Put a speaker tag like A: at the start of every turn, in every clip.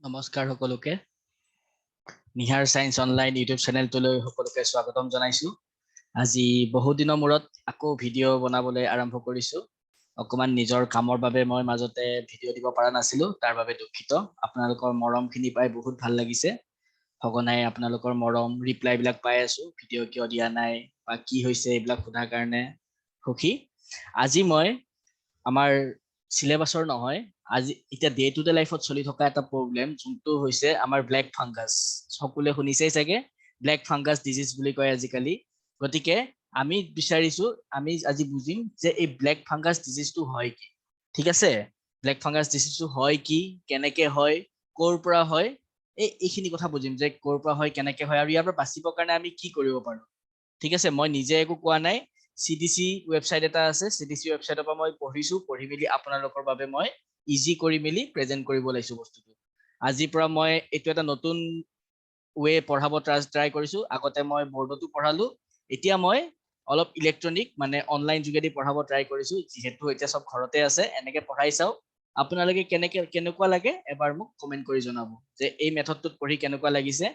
A: নমস্কাৰ সকলোকে, নিহাৰ science online YouTube চেনেলটোলৈ সকলোকে স্বাগতম জনাইছো। আজি বহুদিনৰ মূৰত আকৌ ভিডিঅ' বনাবলৈ আৰম্ভ কৰিছো। অকণমান নিজৰ কামৰ বাবে মই মাজতে ভিডিঅ' দিব পৰা নাছিলো, তাৰ বাবে দুখিত। আপোনালোকৰ মৰমখিনি পাই বহুত ভাল লাগিছে। সঘনাই আপোনালোকৰ মৰম ৰিপ্লাইবিলাক পাই আছো, ভিডিঅ' কিয় দিয়া নাই বা কি হৈছে এইবিলাক সোধাৰ কাৰণে সুখী। আজি মই আমাৰ চিলেবাছৰ নহয়, আজি এতিয়া ডে টু ডে লাইফত চলি থকা এটা প্ৰব্লেম, যোনটো হৈছে আমাৰ ব্লেক ফাংগাছ। সকলোৱে শুনিছেই চাগে, ব্লেক ফাংগাছ ডিজিজ বুলি কয় আজিকালি। গতিকে আমি বিচাৰিছো, আমি আজি বুজিম যে এই ব্লেক ফাংগাছ ডিজিজটো হয় কি। ঠিক আছে, ব্লেক ফাংগাছ ডিজিজটো হয় কি, কেনেকে হয়, ক'ৰ পৰা হয়, এইখিনি কথা বুজিম যে ক'ৰ পৰা হয়, কেনেকে হয় আৰু ইয়াৰ পৰা বাচিবৰ কাৰণে আমি কি কৰিব পাৰো। ঠিক আছে, মই নিজে একো কোৱা নাই, চি ডি চি ৱেবছাইট এটা আছে, চি ডি চি ৱেবছাইটৰ পৰা মই পঢ়িছো, পঢ়ি মেলি আপোনালোকৰ বাবে মই ইজি কৰি মেলি প্ৰেজেণ্ট কৰিব লাগিছো বস্তুটো। আজিৰ পৰা মই এইটো এটা নতুন ৱে পঢ়াব ট্ৰাই কৰিছো। আগতে মই বৰ্ডতো পঢ়ালো, এতিয়া মই অলপ ইলেক্ট্ৰনিক মানে অনলাইন যোগেদি পঢ়াব ট্ৰাই কৰিছো। যিহেতু এতিয়া চব ঘৰতে আছে, এনেকে পঢ়াই চাওঁ। আপোনালোকে কেনেকুৱা লাগে এবাৰ মোক কমেণ্ট কৰি জনাব যে এই মেথডটোত পঢ়ি কেনেকুৱা লাগিছে।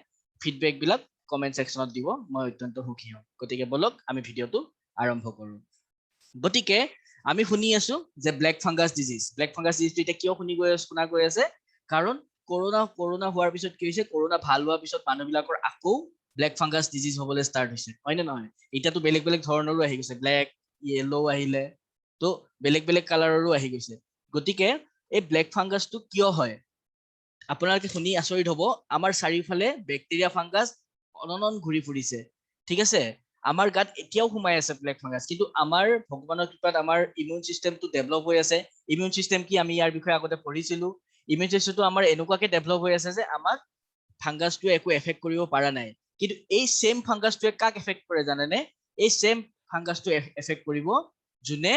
A: ফিডবেকবিলাক কমেণ্ট ছেকশ্যনত দিব, মই অত্যন্ত সুখী হ'ম। গতিকে ব'লক আমি ভিডিঅ'টো আৰম্ভ কৰোঁ। গতিকে আমি শুনি আছো যে black fungus disease, black fungus ডিজিজটো এতিয়া কিয় শুনা গৈ আছে? কাৰণ কৰোণা হোৱাৰ পিছত কি হৈছে, কৰোণা ভাল হোৱাৰ পিছত মানুহবিলাকৰ আকৌ ব্লেক ফাংগাছ ডিজিজ হ'বলৈ ষ্টাৰ্ট হৈছে, হয় নে নহয়? এতিয়াতো বেলেগ বেলেগ ধৰণৰো আহি গৈছে, ব্লেক য়েল্ল' আহিলে, তো বেলেগ বেলেগ কালাৰৰো আহি গৈছে। গতিকে এই ব্লেক ফাংগাছটো কিয় হয় আপোনালোকে শুনি আচৰিত হ'ব। আমাৰ চাৰিওফালে বেক্টেৰিয়া ফাংগাছ অননন ঘূৰি ফুৰিছে, ঠিক আছে? আমাৰ গাত এতিয়াও সোমাই আছে ব্লেক ফাংগাছ, কিন্তু আমাৰ ভগৱানৰ কৃপাত আমাৰ ইমিউন চিষ্টেমটো ডেভেলপ হৈ আছে। ইমিউন চিষ্টেম কি আমি ইয়াৰ বিষয়ে আগতে পঢ়িছিলো। ইমিউন চিষ্টেমটো আমাৰ এনেকুৱাকে ডেভেলপ হৈ আছে যে আমাক ফাংগাছটোৱে একো এফেক্ট কৰিব পৰা নাই। কিন্তু এই ছেম ফাংগাছটোৱে কাক এফেক্ট কৰে জানেনে? এই ছেম ফাংগাছটোৱে এফেক্ট কৰিব যোনে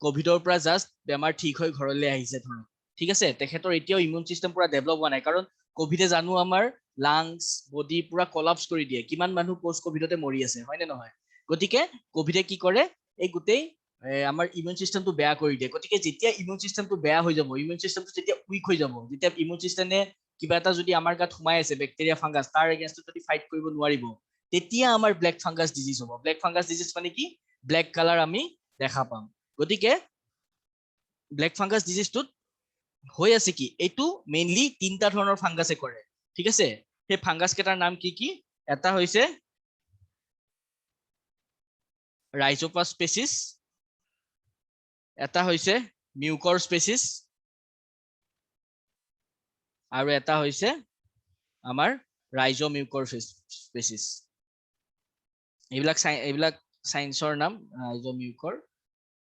A: কভিডৰ পৰা জাষ্ট বেমাৰ ঠিক হৈ ঘৰলৈ আহিছে ধৰক, ঠিক আছে? তেখেতৰ এতিয়াও ইমিউন চিষ্টেম পুৰা ডেভেলপ হোৱা নাই, কাৰণ কভিডে জানো আমাৰ লাংছ বডি পুৰা কলাপছ কৰি দিয়ে। কিমান মানুহ পষ্ট কভিডতে মৰি আছে, হয়নে নহয়? গতিকে কভিডে কি কৰে, এই গোটেই আমাৰ ইমিউন চিষ্টেমটো বেয়া কৰি দিয়ে। গতিকে যেতিয়া ইমিউন চিষ্টেমটো বেয়া হৈ যাব, ইমিউন চিষ্টেমটো যেতিয়া উইক হৈ যাব, যেতিয়া ইমিউন চিষ্টেমে কিবা এটা যদি আমাৰ গাত সোমাই আছে বেক্টেৰিয়া ফাংগাছ, তাৰ এগেইনষ্টত যদি ফাইট কৰিব নোৱাৰিব, তেতিয়া আমাৰ ব্লেক ফাংগাছ ডিজিজ হ'ব। ব্লেক ফাংগাছ ডিজিজ মানে কি? ব্লেক কালাৰ আমি দেখা পাম। গতিকে ব্লেক ফাংগাছ ডিজিজটোত হৈ আছে কি, এইটো মেইনলি তিনিটা ধৰণৰ ফাংগাছে কৰে, ঠিক আছে? সেই ফাংগাছ কেইটাৰ নাম কি কি? এটা হৈছে ৰাইজোপাছ স্পেচিছ, এটা হৈছে মিউকৰ স্পেচিছ, আৰু এটা হৈছে আমাৰ ৰাইজমিউকৰ স্পেচিছ। এইবিলাক চায়েন্সৰ নাম ৰাইজমিউকৰ,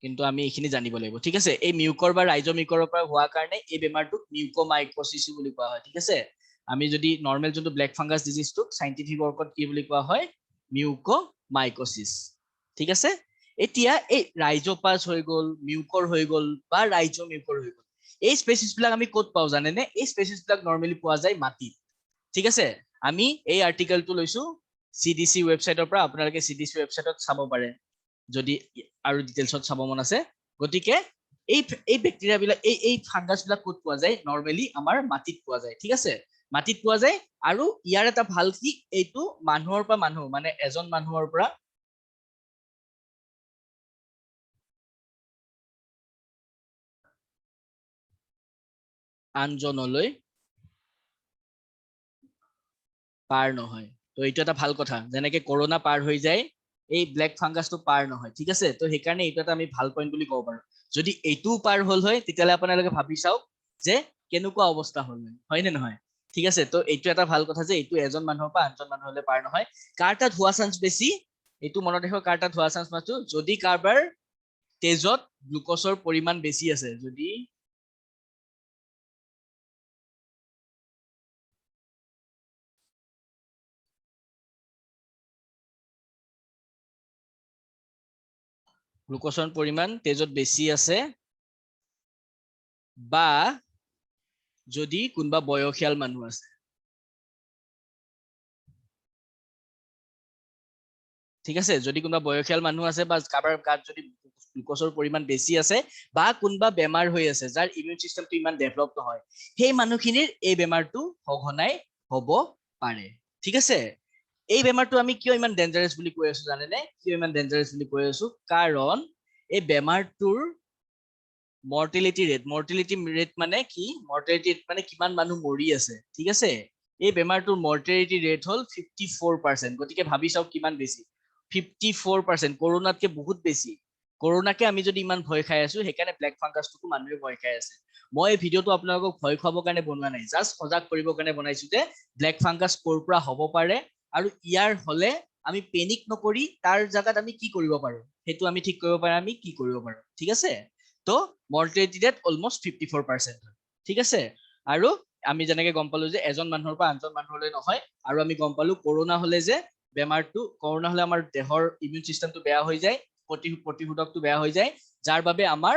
A: কিন্তু আমি এইখিনি জানিব লাগিব, ঠিক আছে? এই মিউকৰ বা ৰাইজমিউকৰৰ পৰা হোৱা কাৰণে এই বেমাৰটোক মিউকোমাইকোচিছ বুলি কোৱা হয়, ঠিক আছে? আমি যদি নৰ্মেল যোনটো ব্লেক ফাংগাছ ডিজিজটোক চাইণ্টিফিক ৱৰ্কত কি বুলি কোৱা হয়, মিউকোমাইকোচিছ, ঠিক আছে? এতিয়া এই ৰাইজোপাছ হৈ গ'ল, মিউকৰ হৈ গ'ল বা ৰাইজমিউকৰ হৈ গ'ল, এই স্পেচিছ বিলাক আমি ক'ত পাওঁ জানেনে? এই স্পেচিছ বিলাক নৰ্মেলি পোৱা যায় মাটিত, ঠিক আছে? আমি এই আৰ্টিকেলটো লৈছো চি ডি চি ৱেবছাইটৰ পৰা, আপোনালোকে চি ডি চি ৱেবছাইটত চাব পাৰে যদি আৰু ডিটেইলছত চাব মন আছে। গতিকে এই বেক্টেৰিয়া বিলাক, এই ফাংগাছ বিলাক ক'ত পোৱা যায়? নৰ্মেলি আমাৰ মাটিত পোৱা যায়, ঠিক আছে? মাটিত পোৱা যায়। আৰু ইয়াৰ এটা ভাল কি, এইটো মানুহৰ পৰা মানুহ, মানে এজন মানুহৰ পৰা আনজনলৈ পাৰ নহয়। তো এইটো এটা ভাল কথা, যেনেকে কৰোণা পাৰ হৈ যায়, এই ব্লেক ফাংগাছটো পাৰ নহয়, ঠিক আছে? তো সেইকাৰণে এইটো এটা আমি ভাল পইণ্ট বুলি ক'ব পাৰো। যদি এইটোও পাৰ হ'ল হয়, তেতিয়াহ'লে আপোনালোকে ভাবি চাওক যে কেনেকুৱা অৱস্থা হ'ল হয়, হয়নে নহয়? ঠিক আছে? তো এইটো এটা ভাল কথা যে এইটো এজন মানুহৰ পৰা আনজন মানুহলৈ পাৰ নহয়। কাৰ তাত হোৱা চান্স বেছি, এইটো মনত ৰাখিব, কাৰ তাত হোৱা চান্স মাথো যদি কাৰোবাৰ তেজত গ্লুক'জৰ পৰিমাণ বেছি আছে, যদি গ্লুক'জৰ পৰিমাণ তেজত বেছি আছে বা যদি কোনোবা বয়সীয়াল মানুহ আছে। ঠিক আছে, যদি কোনোবা বয়সীয়াল মানুহ আছে বা কাৰোবাৰ গাত যদি গ্লুক'জৰ পৰিমাণ বেছি আছে বা কোনোবা বেমাৰ হৈ আছে যাৰ ইমিউন চিষ্টেমটো ইমান ডেভেলপ নহয়, সেই মানুহখিনিৰ এই বেমাৰটো সঘনাই হ'ব পাৰে। ঠিক আছে, এই বেমাৰটো আমি কিয় ইমান ডেঞ্জাৰাছ বুলি কৈ আছো জানেনে? কিয় ইমান ডেঞ্জাৰাছ বুলি কৈ আছো? কাৰণ এই বেমাৰটোৰ মৰ্টেলিটি ৰেট, মৰ্টেলিটি ৰেট মানে কি? মৰ্টেলিটি ৰেট মানে কিমান মানুহ মৰি আছে। ঠিক আছে, এই বেমাৰটোৰ মৰ্টেলিটি ৰেট হ'ল 54%। গতিকে ভাবি চাওক কিমান বেছি, 54%, কৰোণাতকে বহুত বেছি। কৰোণাকে আমি যদি ইমান ভয় খাই আছো, সেইকাৰণে ব্লেক ফাংগাছটোকো মানুহে ভয় খাই আছে। মই এই ভিডিঅ'টো আপোনালোকক ভয় খুৱাবৰ কাৰণে বনোৱা নাই, জাষ্ট সজাগ কৰিবৰ কাৰণে বনাইছো যে ব্লেক ফাংগাছ ক'ৰ পৰা হ'ব পাৰে আৰু ইয়াৰ হলে আমি পেনিক নকৰি তাৰ জাগাত আমি কি কৰিব পাৰো সেইটো আমি ঠিক কৰিব পাৰো, আমি কি কৰিব পাৰো। ঠিক আছে, তো মৰ্টেলিটি ৰেট অলমষ্ট 54% হয়। ঠিক আছে, আৰু আমি যেনেকে গম পালো যে এজন মানুহৰ পৰা আনজন মানুহলৈ নহয়, আৰু আমি গম পালো কৰোণা হলে যে বেমাৰটো, কৰোণা হলে আমাৰ দেহৰ ইমিউন চিষ্টেমটো বেয়া হৈ যায়, প্ৰতিষেধকটো বেয়া হৈ যায়, যাৰ বাবে আমাৰ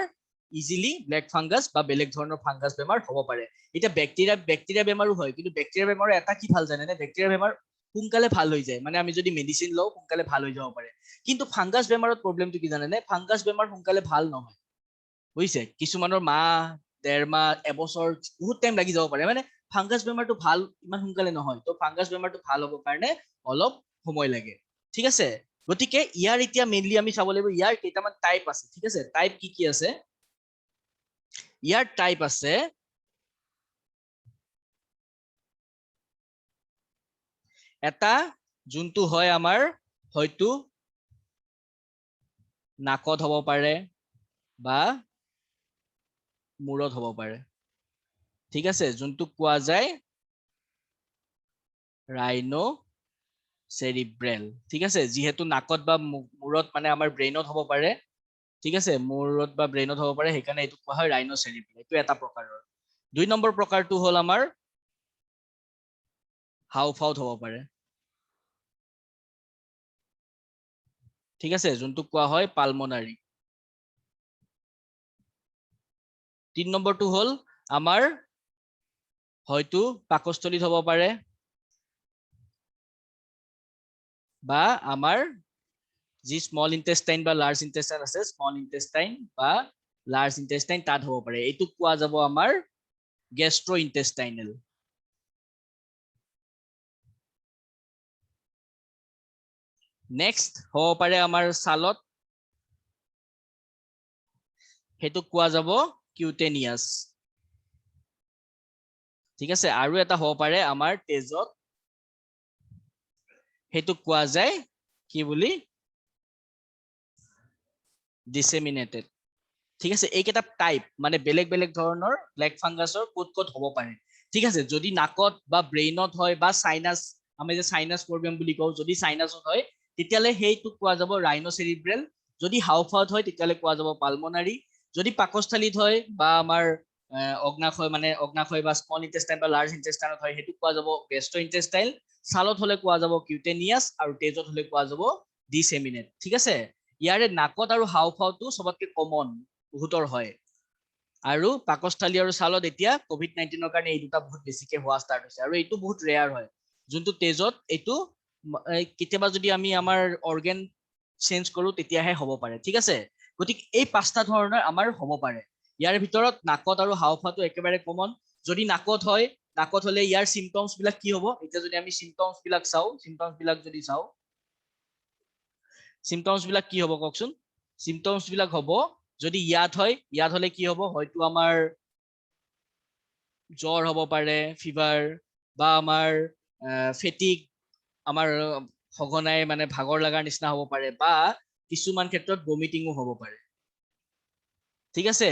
A: ইজিলি ব্লেক ফাংগাছ বা বেলেগ ধৰণৰ ফাংগাছ বেমাৰ হ'ব পাৰে। এতিয়া বেক্টেৰিয়া বেমাৰো হয়, কিন্তু বেক্টেৰিয়া বেমাৰৰ এটা কি ভাল জানেনে? বেক্টেৰিয়া বেমাৰ সোনকালে ভাল হৈ যায়, মানে আমি যদি মেডিচিন লওঁ সোনকালে ভাল হৈ যাব পাৰে। কিন্তু ফাংগাছ বেমাৰত প্ৰব্লেমটো কি জানেনে? ফাংগাছ বেমাৰ সোনকালে ভাল নহয়, বুজিছে? কিছুমানৰ মাহ, ডেৰ মাহ, এবছৰ বহুত টাইম লাগি যাব পাৰে, মানে ফাংগাছ বেমাৰটো ভাল ইমান সোনকালে নহয়। তো ফাংগাছ বেমাৰটো ভাল হ'বৰ কাৰণে অলপ সময় লাগে। ঠিক আছে, গতিকে ইয়াৰ এতিয়া মেইনলি আমি চাব লাগিব ইয়াৰ কেইটামান টাইপ আছে। ঠিক আছে, টাইপ কি কি আছে? ইয়াৰ টাইপ আছে এটা যোনটো হয় আমাৰ হয়তো নাকত হ'ব পাৰে বা মূৰত হ'ব পাৰে। ঠিক আছে, যোনটো কোৱা যায় ৰাইনো চেৰিব্ৰেল। ঠিক আছে, যিহেতু নাকত বা মূৰত মানে আমাৰ ব্ৰেইনত হ'ব পাৰে। ঠিক আছে, মূৰত বা ব্ৰেইনত হ'ব পাৰে, সেইকাৰণে এইটো কোৱা হয় ৰাইনো চেৰিব্ৰেল। এইটো এটা প্ৰকাৰৰ। দুই নম্বৰ প্ৰকাৰটো হ'ল আমাৰ হাওঁফাওঁত হ'ব পাৰে। ঠিক আছে, যোনটো কোৱা হয় পালমনাৰী। তিন নম্বৰটো হ'ল আমাৰ হয়তো পাকস্থলীত হ'ব পাৰে বা আমাৰ যি স্মল ইণ্টেষ্টাইন বা লাৰ্জ ইণ্টেষ্টাইন আছে, স্মল ইণ্টেষ্টাইন বা লাৰ্জ ইণ্টেষ্টাইন তাত হ'ব পাৰে। এইটোক কোৱা যাব আমাৰ গেষ্ট্ৰ' ইণ্টেষ্টাইনেল। নেক্সট হ'ব পাৰে আমাৰ ছালত, সেইটোক কোৱা যাব কিউটেনিয়াছ। ঠিক আছে, আৰু এটা হ'ব পাৰে আমাৰ তেজত, সেইটোক কোৱা যায় কি বুলি? ডিছেমিনেটেড। ঠিক আছে, এইকেইটা টাইপ মানে বেলেগ বেলেগ ধৰণৰ ব্লেক ফাংগাছৰ ক'ত ক'ত হ'ব পাৰে। ঠিক আছে, যদি নাকত বা ব্ৰেইনত হয় বা চাইনাছ, আমি যে চাইনাছ প্ৰব্লেম বুলি কওঁ, যদি চাইনাছত হয় তেতিয়াহ'লে সেইটোক কোৱা যাব ৰাইন'চেৰিব্ৰেল। যদি হাওঁফাওঁত হয় তেতিয়াহ'লে কোৱা যাব পালমনাৰী। যদি পাকস্থলীত হয় বা আমাৰ অগ্নাশয় মানে অগ্নাশয় বা স্মল ইণ্টেষ্টাইন বা লাৰ্জ ইণ্টেষ্টাইনত হয় সেইটো কোৱা যাব গেষ্ট্ৰ ইণ্টেষ্টাইল। ছালত হলে কোৱা যাব কিউটেনিয়াছ আৰু তেজত হলে কোৱা যাব ডিছেমিনেট। ঠিক আছে, ইয়াৰে নাকত আৰু হাওঁফাওঁটো চবতকে কমন বহুতৰ হয়, আৰু পাকস্থলী আৰু ছালত এতিয়া কভিড নাইনটিনৰ কাৰণে এই দুটা বহুত বেছিকে হোৱা ষ্টাৰ্ট হৈছে, আৰু এইটো বহুত ৰেয়াৰ হয়। যোনটো তেজত এইটো কেতিয়াবা যদি আমি আমাৰ অৰ্গেন চেঞ্জ কৰো তেতিয়াহে হ'ব পাৰে। ঠিক আছে, গতিকে এই পাঁচটা ধৰণৰ আমাৰ হ'ব পাৰে। ইয়াৰ ভিতৰত নাকত আৰু হাওঁফাওঁটো একেবাৰে কমন। যদি নাকত হয়, নাকত হলে ইয়াৰ চিমটমছ বিলাক কি হ'ব? এতিয়া যদি আমি চিমটমছ বিলাক চাওঁ, চিমটমছ বিলাক যদি চাওঁ, চিমটমছ বিলাক কি হ'ব কওকচোন? চিমটমছ বিলাক হ'ব যদি ইয়াত হয়, ইয়াত হলে কি হ'ব? হয়তো আমাৰ জ্বৰ হ'ব পাৰে, ফিভাৰ, বা আমাৰ ফেটিক, আমাৰ সঘনাই মানে ভাগৰ লগাৰ নিচিনা হ'ব পাৰে, বা কিছুমান ক্ষেত্ৰত বমিটিঙো হ'ব পাৰে। ঠিক আছে,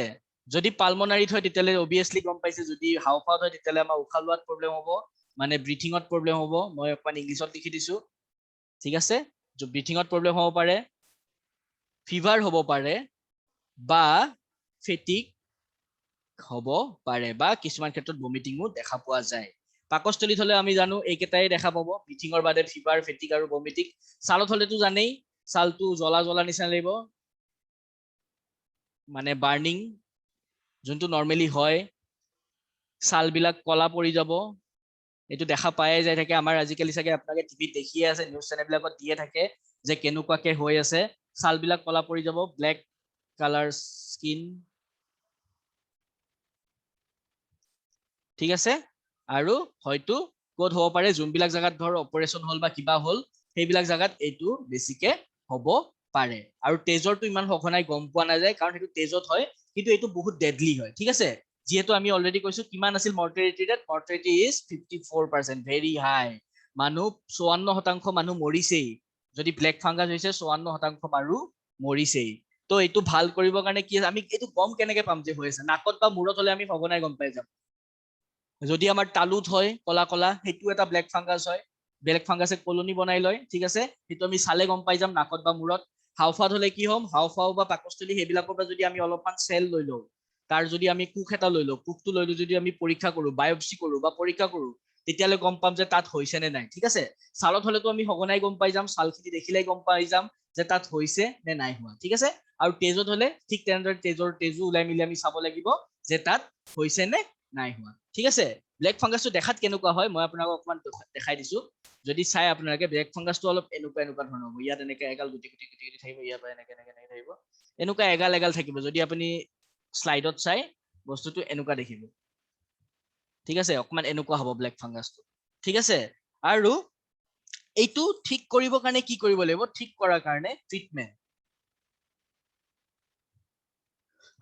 A: যদি পালমনাৰীত হয় তেতিয়াহ'লে অভিয়াছলি গম পাইছে, যদি হাওঁফাওঁত হয় তেতিয়াহ'লে আমাৰ উশাহ লোৱাত প্ৰব্লেম হ'ব, মানে ব্ৰিথিঙত প্ৰব্লেম হ'ব। মই অকণমান ইংলিছত লিখি দিছো। ঠিক আছে, ব্ৰিথিঙত প্ৰব্লেম হ'ব পাৰে, ফিভাৰ হ'ব পাৰে, বা ফেটিক হ'ব পাৰে, বা কিছুমান ক্ষেত্ৰত বমিটিঙো দেখা পোৱা যায়। পাকস্থলীত হলে আমি জানো এইকেইটাই দেখা পাব, ব্ৰিথিঙৰ বাদে ফিভাৰ, ফেটিক আৰু বমিটিং। ছালত হলেতো জানেই, ছালটো জ্বলা জ্বলা নিচিনা লাগিব, মানে বাৰ্ণিং যোনটো নৰ্মেলি হয়, ছালবিলাক কলা পৰি যাব, এইটো দেখা পায়ে যাই থাকে আমাৰ আজিকালি চাগে আপোনালোকে টিভিত দেখিয়ে আছে, নিউজ চেনেলবিলাকত দিয়ে থাকে যে কেনেকুৱাকে হৈ আছে। ছালবিলাক কলা পৰি যাব, ব্লেক কালাৰ স্কিন, ঠিক আছে। আৰু হয়তো ক'ত হ'ব পাৰে, যোনবিলাক জেগাত ধৰ অপাৰেশ্যন হ'ল বা কিবা হ'ল, সেইবিলাক জেগাত এইটো বেছিকে হ'ব পাৰে। আৰু তেজৰটো ইমান সঘনাই গম পোৱা নাযায়, কাৰণ সেইটো তেজত হয়, কিন্তু এইটো বহুত ডেডলি হয়, ঠিক আছে। যিহেতু আমি অলৰেডি কৈছো কিমান আছিল mortality rate, mortality is 54%, very high. মানুহ 54% মানুহ মৰিছেই। যদি ব্লেক ফাংগাছ হৈছে 54% মানুহ মৰিছেই। তো এইটো ভাল কৰিবৰ কাৰণে কি আছে, আমি এইটো গম কেনেকে পাম যে হৈ আছে? নাকত বা মূৰত হলে আমি সঘনাই গম পাই যাম। যদি আমাৰ তালুত হয় কলা কলা, সেইটো এটা ব্লেক ফাংগাছ হয়। ব্লেক ফাংগাছে কলনি বনাই লয়, ঠিক আছে, সেইটো আমি চালে গম পাই যাম নাকত বা মূৰত। হাওফাত হলে কি হ'ম, হাওফাও বা পাকস্থলী সেইবিলাকৰ পৰা যদি আমি অলপমান চেল লৈ লওঁ, তাৰ যদি আমি কোষ এটা লৈ লওঁ, কোষটো লৈ লৈ যদি আমি পৰীক্ষা কৰো, বায়পচি কৰো বা পৰীক্ষা কৰো, তেতিয়াহ'লে গম পাম যে তাত হৈছে নে নাই, ঠিক আছে। ছালত হলেতো আমি সঘনাই গম পাই যাম, ছালখিনি দেখিলেই গম পাই যাম যে তাত হৈছে নে নাই হোৱা, ঠিক আছে। আৰু তেজত হলে ঠিক তেনেদৰে তেজো ওলাই মেলি আমি চাব লাগিব যে তাত হৈছে নে নাই হোৱা, ঠিক আছে। ব্লেক ফাংগাছটো দেখাত কেনেকুৱা হয় মই আপোনালোকক অকণমান দেখাই দিছো, যদি চাই আপোনালোকে ব্লেক ফাংগাছটো অলপ এনেকুৱা এনেকুৱা ধৰণৰ হ'ব। ইয়াত এনেকে এগাল গুটি গুটি গুটি গুটি থাকিব, ইয়াৰ পৰা এনেকে এনেকে এনেকে থাকিব, এনেকুৱা এগাল এগাল থাকিব। যদি আপুনি শ্লাইডত চাই বস্তুটো এনেকুৱা দেখিব, ঠিক আছে, অকণমান এনেকুৱা হ'ব ব্লেক ফাংগাছটো, ঠিক আছে। আৰু এইটো ঠিক কৰিবৰ কাৰণে কি কৰিব লাগিব, ঠিক কৰাৰ কাৰণে ট্ৰিটমেণ্ট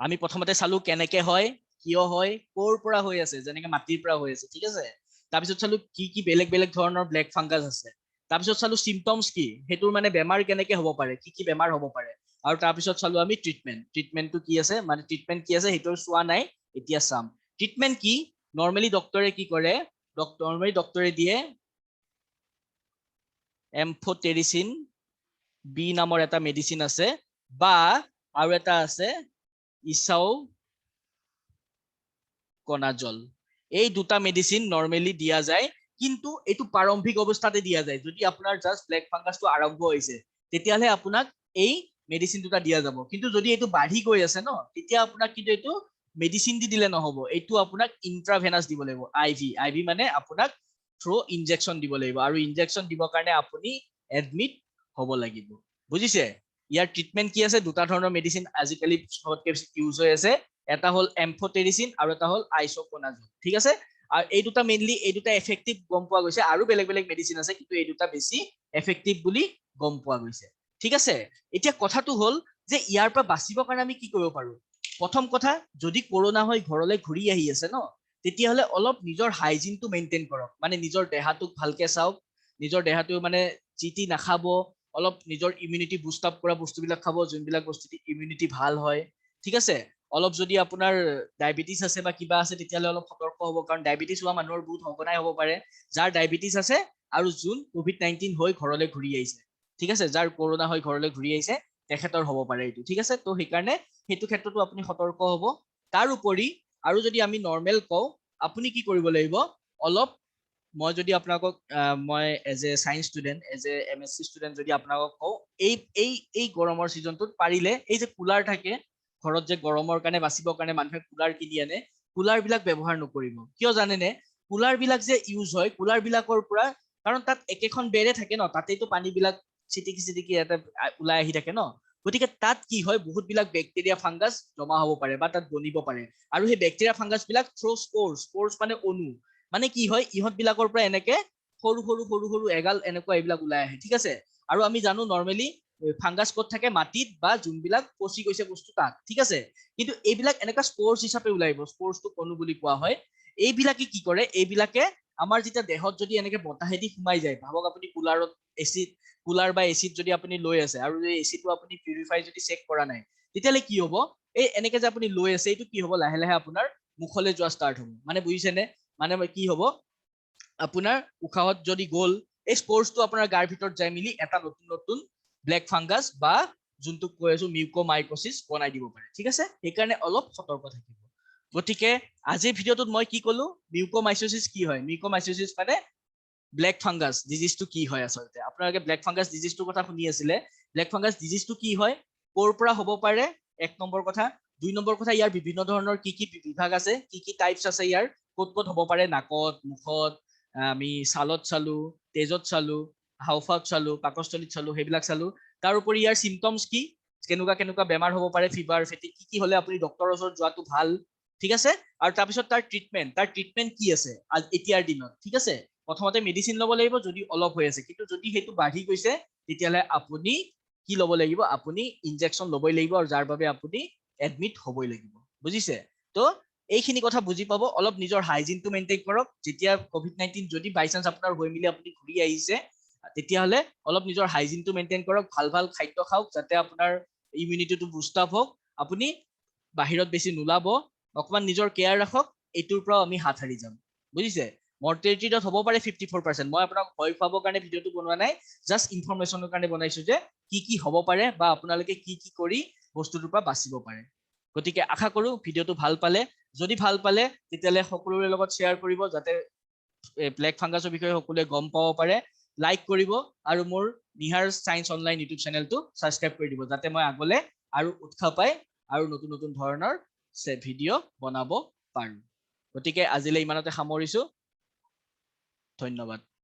A: আমি প্ৰথমতে চালো কেনেকে হয়, কিয় হয়, ক'ৰ পৰা হৈ আছে, যেনেকে মাটিৰ পৰা হৈ আছে, ঠিক আছে। তাৰপিছত চালো কি কি বেলেগ বেলেগ ধৰণৰ ব্লেক ফাংগাছ আছে, তাৰপিছত চালো চিমটমছ কি, সেইটোৰ মানে বেমাৰ কেনেকে হ'ব পাৰে, কি কি বেমাৰ হ'ব পাৰে, আৰু তাৰপিছত চালো আমি ট্ৰিটমেণ্ট, ট্ৰিটমেণ্টটো কি আছে, মানে ট্ৰিটমেণ্ট কি আছে সেইটো চোৱা নাই, এতিয়া চাম ট্ৰিটমেণ্ট কি। নৰ্মেলি ডক্টৰে কি কৰে, নৰ্মেলি ডক্টৰে দিয়ে এম্ফোটেৰিচিন বি নামৰ এটা মেডিচিন আছে, বা আৰু এটা আছে ইছাও কনাজল। এই দুটা মেডিচিন নৰ্মেলি দিয়া যায়, কিন্তু এইটো প্ৰাৰম্ভিক অৱস্থাতে দিয়া যায়। যদি আপোনাৰ জাষ্ট ব্লেক ফাংগাছটো আৰম্ভ হৈছে তেতিয়াহ'লে আপোনাক এই মেডিচিন দুটা দিয়া যাব, কিন্তু যদি এইটো বাঢ়ি গৈ আছে ন, তেতিয়া আপোনাক কিন্তু এইটো মেডিচিন দি দিলে নহ'ব, এইটো আপোনাক ইন্ট্ৰাভেনাছ দিব লাগিব, আই ভি। আই ভি মানে আপোনাক থ্ৰ' ইনজেকশ্যন দিব লাগিব, আৰু ইনজেকশ্যন দিবৰ কাৰণে আপুনি এডমিট হ'ব লাগিব, বুজিছে। ইয়াৰ ট্ৰিটমেণ্ট কি আছে, দুটা ধৰণৰ মেডিচিন আজিকালি চবতকে বেছি ইউজ হৈ আছে, এটা হ'ল এম্ফোটেৰিচিন আৰু এটা হ'ল আইচকোনাজল, ঠিক আছে। আৰু এই দুটা মেইনলি, এই দুটা এফেক্টিভ গম পোৱা গৈছে, আৰু বেলেগ বেলেগ মেডিচিন আছে কিন্তু এই দুটা বেছি এফেক্টিভ বুলি গম পোৱা গৈছে, ঠিক আছে। এতিয়া কথাটো হ'ল যে ইয়াৰ পৰা বাচিবৰ কাৰণে আমি কি কৰিব পাৰো। প্ৰথম কথা, যদি কৰোণা হৈ ঘৰলৈ ঘূৰি আহি আছে ন, তেতিয়াহ'লে অলপ নিজৰ হাইজিনটো মেইনটেইন কৰক, মানে নিজৰ দেহাটোক ভালকে চাওক, নিজৰ দেহাটো মানে যি টি নাখাব, অলপ নিজৰ ইমিউনিটি বুষ্ট আপ কৰা বস্তুবিলাক খাব, যোনবিলাক বস্তু দি ইমিউনিটি ভাল হয়, ঠিক আছে। অলপ যদি আপোনাৰ ডায়েবেটিছ আছে বা কিবা আছে তেতিয়াহ'লে অলপ সতৰ্ক হ'ব, কাৰণ ডায়েবেটিছ হোৱা মানুহৰ বহুত সঘনাই হ'ব পাৰে, যাৰ ডায়েবেটিছ আছে আৰু যোন কভিড নাইনটিন হৈ ঘৰলৈ ঘূৰি আহিছে, ঠিক আছে, যাৰ কৰোণা হৈ ঘৰলৈ ঘূৰি আহিছে তেখেতৰ হ'ব পাৰে এইটো, ঠিক আছে। তো সেইকাৰণে সেইটো ক্ষেত্ৰতো আপুনি সতৰ্ক হ'ব। তাৰ উপৰি আৰু যদি আমি নৰ্মেল কওঁ, আপুনি কি কৰিব লাগিব, অলপ মই যদি আপোনালোকক, মই as a science student, as a M S C student যদি আপোনালোকক কওঁ, এই এই এই গৰমৰ ছিজনটোত পাৰিলে এই যে কুলাৰ থাকে ঘৰত, যে গৰমৰ কাৰণে বাচিবৰ কাৰণে মানুহে কুলাৰ কিনি আনে, কুলাৰবিলাক ব্যৱহাৰ নকৰিব। কিয় জানেনে? কুলাৰবিলাক যে ইউজ হয়, কুলাৰবিলাকৰ পৰা, কাৰণ তাত একেখন বেৰে থাকে ন, তাতেইতো পানীবিলাক চিটিকি চিটিকি এটা ওলাই আহি থাকে ন, গতিকে তাত কি হয়, বহুতবিলাক বেক্টেৰিয়া ফাংগাছ জমা হ'ব পাৰে বা তাত বনিব পাৰে, আৰু সেই বেক্টেৰিয়া ফাংগাছ বিলাক থ্ৰ' স্প'ৰ্ছ, স্প'ৰ্ছ মানে অণু, মানে কি হয়, ইহঁত বিলাকৰ পৰা এনেকে সৰু সৰু সৰু সৰু এগাল এনেকুৱা এইবিলাক ওলাই আহে, ঠিক আছে। আৰু আমি জানো নৰ্মেলি ফাংগাছ ক'ত থাকে, মাটিত বা যোনবিলাক পচি গৈছে বস্তু তাত, ঠিক আছে। কিন্তু এইবিলাক এনেকুৱা স্প'ৰ্ছ হিচাপে ওলাই আহিব, স্প'ৰ্ছটো কণু বুলি কোৱা হয়। এইবিলাকে কি কৰে, এইবিলাকে আমাৰ যেতিয়া দেহত যদি এনেকে বতাহেদি সোমাই যায়, ভাবক আপুনি কুলাৰত এচিত, কুলাৰ বা এচিত যদি আপুনি লৈ আছে আৰু এই এচিটো আপুনি পিউৰিফাই যদি চেক কৰা নাই, তেতিয়াহ'লে কি হ'ব, এই এনেকে যে আপুনি লৈ আছে এইটো কি হ'ব, লাহে লাহে আপোনাৰ মুখলৈ যোৱা ষ্টাৰ্ট হ'ব, মানে বুজিছেনে, মানে কি হ'ব, আপোনাৰ উশাহত যদি গ'ল এই স্প'ৰ্ছটো আপোনাৰ গাৰ ভিতৰত যাই মেলি এটা নতুন নতুন ব্লেক ফাংগাছ বা যোনটো কৈ আছো মিউকোমাইকোচিছ বনাই দিব পাৰে, ঠিক আছে। সেইকাৰণে অলপ সতৰ্ক থাকিব। গতিকে আজিৰ ভিডিঅ'টোত মই কি ক'লো, মিউকোমাইচোচিছ কি হয়, মিউকোমাইচোচিছ মানে ব্লেক ফাংগাছ ডিজিজটো কি হয়। আচলতে আপোনালোকে ব্লেক ফাংগাছ ডিজিজটোৰ কথা শুনি আছিলে, ব্লেক ফাংগাছ ডিজিজটো কি হয়, ক'ৰ পৰা হ'ব পাৰে, এক নম্বৰ কথা। দুই নম্বৰ কথা, ইয়াৰ বিভিন্ন ধৰণৰ কি কি বিভাগ আছে, কি কি টাইপছ আছে ইয়াৰ, ক'ত ক'ত হ'ব পাৰে, নাকত, মুখত, আমি ছালত চালো, তেজত চালো, হাওঁফাওত চালো, পাকস্থলীত চালো, সেইবিলাক চালো। তাৰোপৰি ইয়াৰ চিমটমছ কি, কেনেকুৱা কেনেকুৱা বেমাৰ হ'ব পাৰে, ফিভাৰ, ফেটিগ, কি কি হ'লে আপুনি ডক্টৰৰ ওচৰত যোৱাটো ভাল, ঠিক আছে? আৰু তাৰপিছত তাৰ ট্ৰিটমেণ্ট কি আছে এতিয়াৰ দিনত, ঠিক আছে? প্ৰথমতে মেডিচিন ল'ব লাগিব যদি অলপ হৈ আছে। কিন্তু যদি সেইটো বাঢ়ি গৈছে, তেতিয়াহ'লে আপুনি কি ল'ব লাগিব? আপুনি ইনজেকশ্যন ল'বই লাগিব আৰু যাৰ বাবে আপুনি এডমিট হ'বই লাগিব, বুজিছে? তো এইখিনি কথা বুজি পাব। অলপ নিজৰ হাইজিনটো মেইনটেইন কৰক। যেতিয়া কভিড-19 যদি বাই চান্স আপোনাৰ হৈ মেলি আপুনি ঘূৰি আহিছে, তেতিয়াহ'লে অলপ নিজৰ হাইজিনটো মেইনটেইন কৰক। ভাল ভাল খাদ্য খাওক, যাতে আপোনাৰ ইমিউনিটিটো বুষ্ট আপ হওক। আপুনি বাহিৰত বেছি নোলাব, অকণমান নিজৰ কেয়াৰ ৰাখক। এইটোৰ পৰাও আমি হাত সাৰি যাম, বুজিছে? মৰ্টেলিটি ৰেট হ'ব পাৰে 54%। মই আপোনাক ভয় খুৱাবৰ কাৰণে ভিডিঅ'টো বনোৱা নাই, জাষ্ট ইনফৰমেশ্যনৰ কাৰণে বনাইছো যে কি কি হ'ব পাৰে বা আপোনালোকে কি কি কৰি বস্তুটোৰ পৰা বাচিব পাৰে। গতিকে আশা কৰো ভিডিঅ'টো ভাল পালে। যদি ভাল পালে, তেতিয়াহ'লে সকলোৰে লগত শ্বেয়াৰ কৰিব, যাতে ব্লেক ফাংগাছৰ বিষয়ে সকলোৱে গম পাব পাৰে। লাইক কৰিব আৰু মোৰ নিহাৰ চায়েন্স অনলাইন ইউটিউব চেনেলটো ছাবস্ক্ৰাইব কৰি দিব, যাতে মই আগলে আৰু উৎসাহ পাই আৰু নতুন নতুন ধৰণৰ ভিডিঅ' বনাব পাৰোঁ। গতিকে আজিলৈ ইমানতে সামৰিছো। ধন্যবাদ।